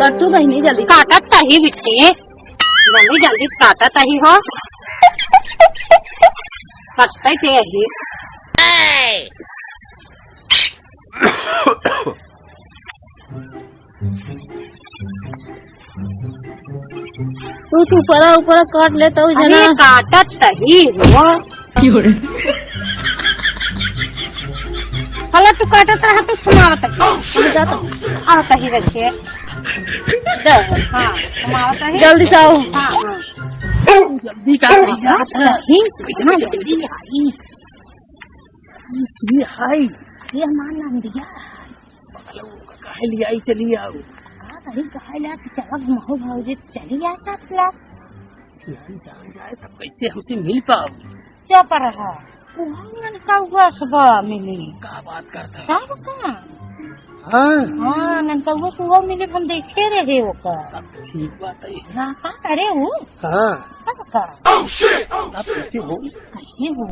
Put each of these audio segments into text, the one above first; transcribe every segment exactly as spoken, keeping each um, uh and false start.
कट्टू बहिनी जल्दी। काटत तही बिट्टी, जल्दी जल्दी काटत तही हो। कटते ते यही। तू तो ऊपरा ऊपरा काट ले तो अरे जना। काटत तही हो। हला तू काटत रहा, तू सुनावत रहा। हम जात हई। आ तही रखे। दे, हाँ, सुनावत रही। जल्दी से आओ। हाँ, हाँ। जल्दी का करी जात है। नहीं, इतना जल्दी आई। ये हाय। ये हमार नाम दिया। बगलऊ का काहे ले आई, चली आओ। का करी, काहे ले आई, चला घुमाओ भौजी, चली आ साथ ला। यार, जान जाए तब कैसे हमसे मिल पाओ? चुप रहा। उहाँ ननकउआ सुबह मिली। का बात करता है? तब का? हाँ। हाँ, ननकउआ सुबह मिली, हम देखे रहे ओकर। तब तो ठीक बात है। हाँ, का करे ऊ? हाँ। तब का? अब कैसे हो? कैसे हो?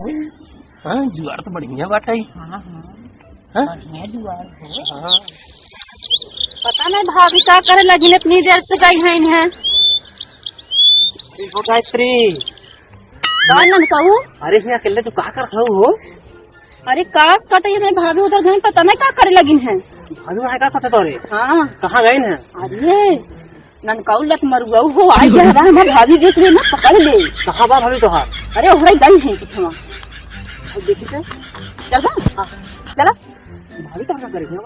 हाँ, जुगाड़ तो बढ़िया बाटे। हाँ, हाँ। हाँ? बढ़िया जुगाड़ हो। हाँ। पता नहीं भाभी का करे लगिन, इतनी देर से गई हैं इन्हें। अरे हो गायत्री। का ननकऊ? अरे हियाँ अकेले तू का करत हऊ हो? अरे कास कटे, ये भाभी उधर गई, पता नहीं का करे लगिन हैं। भाभी वहाँ का साथे तोरे? हाँ। कहाँ गई हैं? अरे ननकाऊ लत मरुआऊ हो, आज जहरा हमार भाभी देख ले ना, पकड़ ले। कहाँ बा भाभी तोहार? अरे, ओहरे गई हैं कुछ हमार। अब देखी तो। चल बा? हाँ। चला। भाभी कहाँ करे हैं?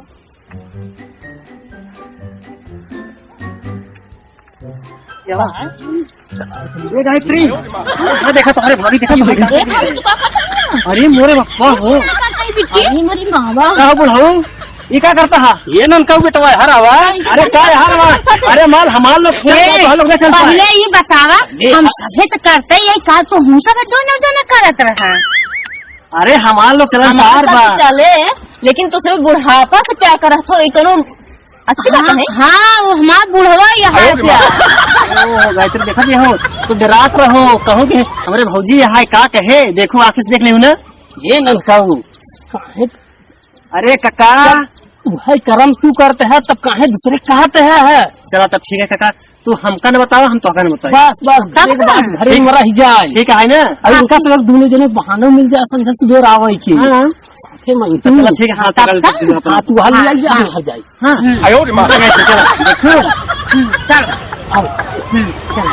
ये बा। ये गायत्री, ये देखा तोहरे भाभी, देखा तोहरे ए, भाभी, तू का करता है? अरे मोरे बापा हो। का करता है बिट्टी? अरे मोरी मावा। का हो बुढ़ऊ? ई का करता हा? ये ननका बेटवा है, हर आवा। अरे का है, हर आवा? अरे माल हमार लोग खेल ए, तो हम लोग नहीं चल पाए। पहले ये बतावा, ए, हम सभे तो करते ही का, तो हम सब दोनों जना करत रहा। अरे हमार लोग चलन हमार सार सब बा। चले, लेकिन तो सब बुढ़ापा से क्या करत हो, इतनो अच्छी बात हाँ, है। हाँ, वो हमार बुढ़वा यहाँ आयो रे क्या? माँ। ओ, गायत्री देखा भी हो, तो डरात रहो, कहो कि हमरे भौजी यहाँ का कहे, देखो आँखें से देख लेहू ना। ये ननका हो। काहे अरे कका। जब भाई करम तू करते है, तब काहे दूसरे कहते है, है? चला तब ठीक है कका, तू हमका न बतावा, हम तोहका न बताई। बस, बस, तब एक का? बात घरे ठीक। में रह जाए। ठीक है ना? अरे हाँ। उनका सब दोनों जने बहाना मिल जाए, संझा सुबेर आवे के। हाँ। साथे में तो चला ठीक है, हाँ, तब तब का? का? हाँ, तू हाल हाँ, ले जा, हाँ। हम हाल जाए। हाँ। हम्म। आयो रे माँ। चला, चला। हम्म, चल। आओ। हम्म, चल।